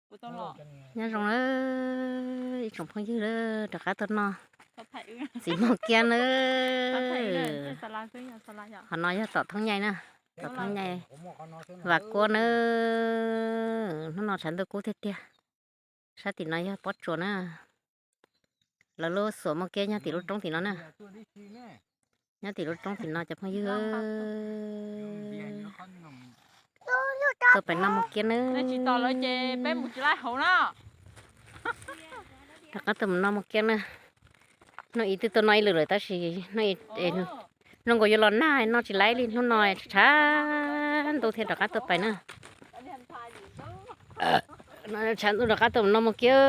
Nyob zoo na, ib tsoom phooj ywg na, rov qab tuaj noj txiv mog kiab na. Qhov no yog tom Thoob Nyai na, tom Thoob Nyai Vam Kuab na. Hnub no tshav ntuj kub tiag tiag. Sab tim no yog pob tsuas na. Lawv lub xuas mog kiab nyob tim lub roob tim no na. Nyob tim lub roob tim no cov phooj ywg. Tuaj pem noj mog kiab na. Rov qab tuaj mus noj mog kiab na. Hnub ib twb tuaj noj ib lwm lawm tab sis hnub nkaus yuav los nag no tsis laib li, hnub no tshav ntuj thiaj rov qab tuaj pem na. Tshav ntuj rov qab tuaj mus noj mog kiab.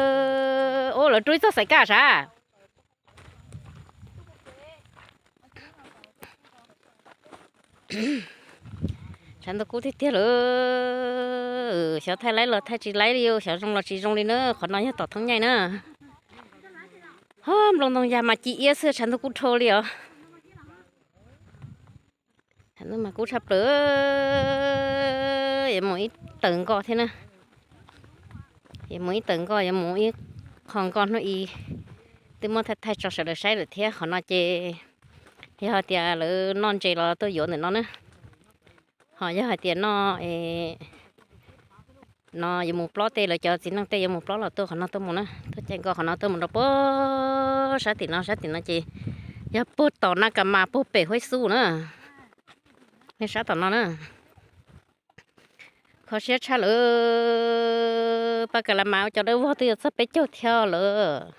Ub, lawv rub ib txoj xaim kaj sav. Tshav ntuj kub tiag tiag lawm, xyov thaij laib los thaij tsis laib li, xyov zoo los tsis zoo li na. Qhov no yog tom Thoob Nyai na. Ho nplooj ntoo yag mas ci iab xwb, tshav ntuj kub dhau li os. Tshav ntuj mas kub tshaj plaws, yuav mus ib tawm nkoj thiab na. Yuav mus ib tawm nkoj, yuav mus ib qho nkoj hnub ib, twb muab thaij thaij tso sawv daws saib lawm thiab. Qhov no ces yog hais tias lawv noj ntses los tuaj yuav ntawm no na. Ho yog hais tias noj no yuav mus plob tej, lawv cov txiv neej tej yuav mus plob los tuaj qhov no tuaj mus na, tuaj caij nkoj qhov no tuaj mus rau puag sab tim no, sab tim no ces yog puag tom Naj Kas Mas puag pem Huaib Xub na. Nej saib tom no na. Kho siab tshaj lawm, Paj Kas Las Mas ua cov dawb vog twb yuav txog peb caug thiab lawm.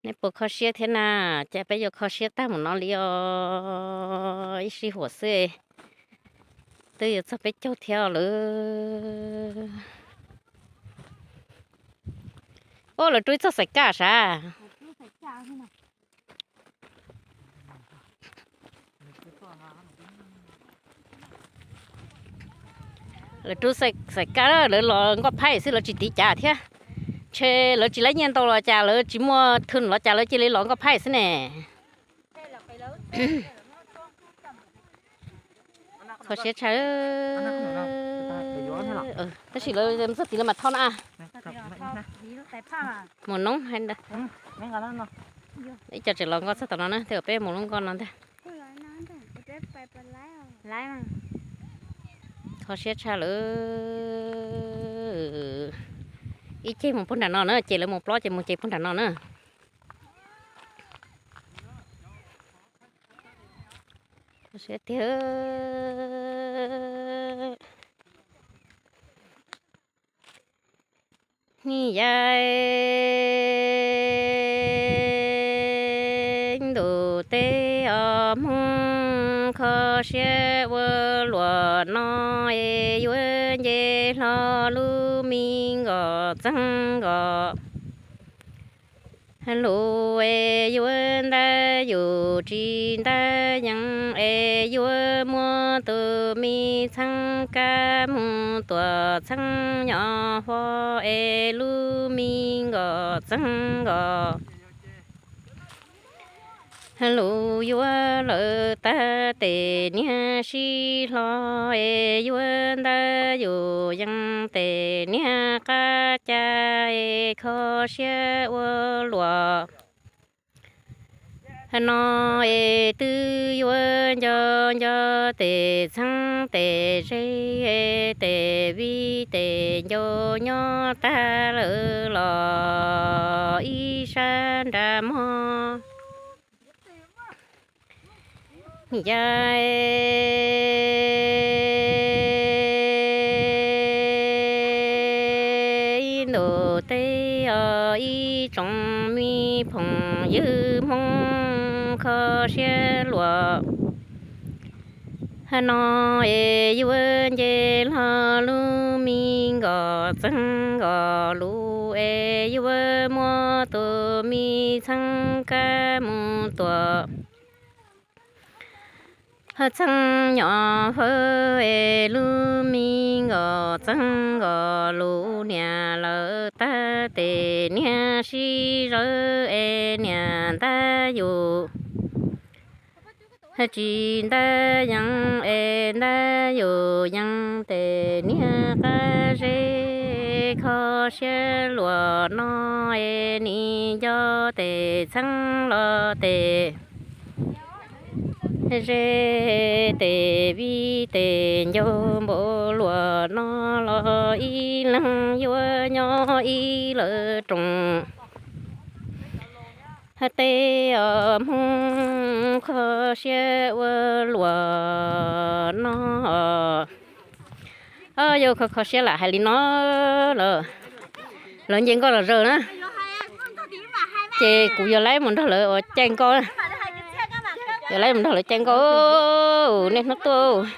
Nej puas kho siab thiab na? Cas peb yuav kho siab tag mus no li os, ib sij huam xwb twb yuav txog peb caug thiab lawm. Ub, lawv rub ib txoj xaim kaj sav. Lawv rub xaim kaj, lawv los nkoj phaib xwb, lawv tsis tiv cav thiab. Ntshe lawv tsis laib nyiaj ntau los cas, lawv tsis muaj thw los cas, lawv cia li los nkoj phaib xwb ne. Kho siab tshaj. Tab sis lawv txog tid lawv mam thauj na. Mus noob hais ntag. Ib co tseem los nkoj txog tom no na, tej zaum peb mus lub nkoj no ntag. Kho siab tshaj lawm. Ib ceg mus puag nram no na, ces lawv mus plob ces mus ces puag nram no na. Kho siab tiag. Hnub yaib ntuj teb os, Hmoob kho siab ua luam no es yuav nce hlo lub me nkos txeeg nkos. Lus es yuav ntab yus tsis ntab yees es yuav muab tus me txheeb kab mus tuam txheeb nyo huv es lub me nkos txeeg nkos. Lus yuav lawm tag tes niag sib hlo es yuav ntab yus yees tes niag qab ca es kho siab ua luam. No es twb yuav nco nco tes txheeb tes ze, tes vij tes ncau nyob tag lawm los ib sab nram mog. Yaib ntuj teb os, ib tsoom me phoom ywg Hmoob kho siab luam. No es yuav nce hlo lub me nkos txeeg nkos, lus es yuav muab tus me txheeb kab mus tuam txheeb nyo huv es lub me nkos txeeg nkos. Lus niam lawm tag tes niag sib zawv es niam ntab yus tsis ntab yees es ntab yus yees tes niag qab zeb kho siab luam no es nim nco tes txheeb los tes zeb tes vij tes ncaus npaum luam no los ib leeg yuav nyob ib lawv roos. Tej os Hmoob kho siab ua luam no. Yog kho kho siab lam hais li no lawm, lawv nce nkoj los zaws na. Ces kuv yuav laib mus nrog lawv ua caij nkoj. Yuav laib mus nrog lawv caij nkoj. Nej hnub tuaj.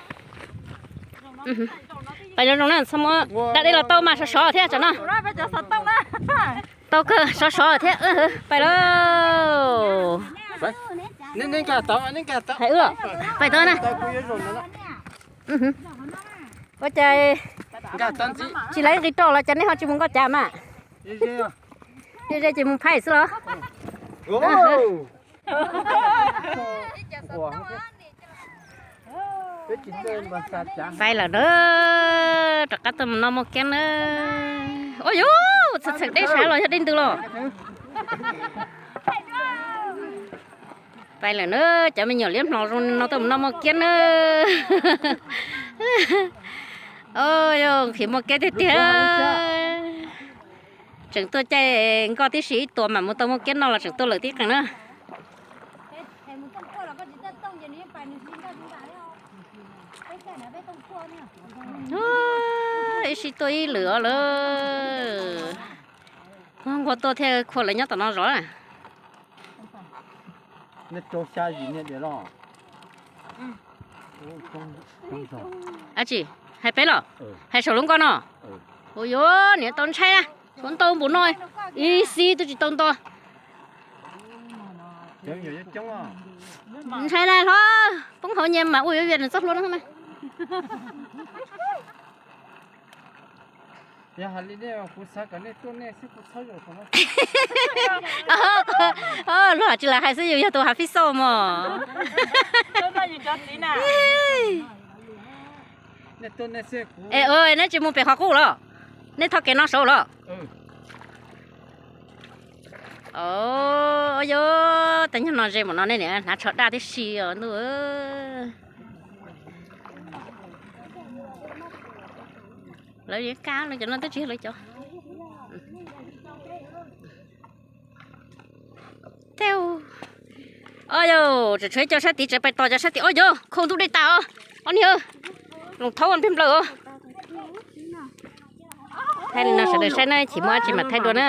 Pais zoo zoo na, txhob muab da dej los tau mas sov sov thiab tsam no. Tau kawg, sov sov thiab. Pais lauj. Hais wb los, pais tau na. Ua cas tsis laib nqi rau los cas nej ho tsis mus nkoj cav mas? Ze ze ces mus phaij xwb los? Pais lawm na, rov qab tuaj mus noj maj kiab na. Ua yus txheem txheem dej sav los yog dej ntws los? Pais lawm na, cov me nyuam liab hmo zoo no tuaj mus noj maj kiab na. Yog nqhis maj kiab tiag tiag. Tseem tuaj caij nkoj tib si ib tuas mam mus tau maj kiab no los tseem tuaj lawm tib qees na. Ib sij tuaj ib lwm os lawm. Nquag tuaj thiaj khua lawv nyob tom no zov na. Ab tsi, hais peb los? Hais saum lub nkoj no. Ua yuav niam tau ntshai na, tshuav ntau npaum no, ib xib twb tsis tau nto. Ntshai na hlob, poob hauv nyias mas ua yuav vias nws txoj hlua no na. Luag tsis lam hais xwb yus yog tus hav fij xauj mos. Es neb tsis mus pem qhov qub los? Nej thoj kev no saud los? Yog, tag nyob no ze mus no nej niam hnav tsho daj tib si os ntuj. Lawv yeej kaj lawv cov no twb tsis yog lawv cov. Teb, o yog, tseem tshuav ib co sab tid, tseem pais tos cov sab tid. O yog, khau ntuj dej tas os. Ob niag, loos thaub nplej nplawm os. Thaij li no sawv daws saib na, chim muaj dab tsi mam thaij dua na.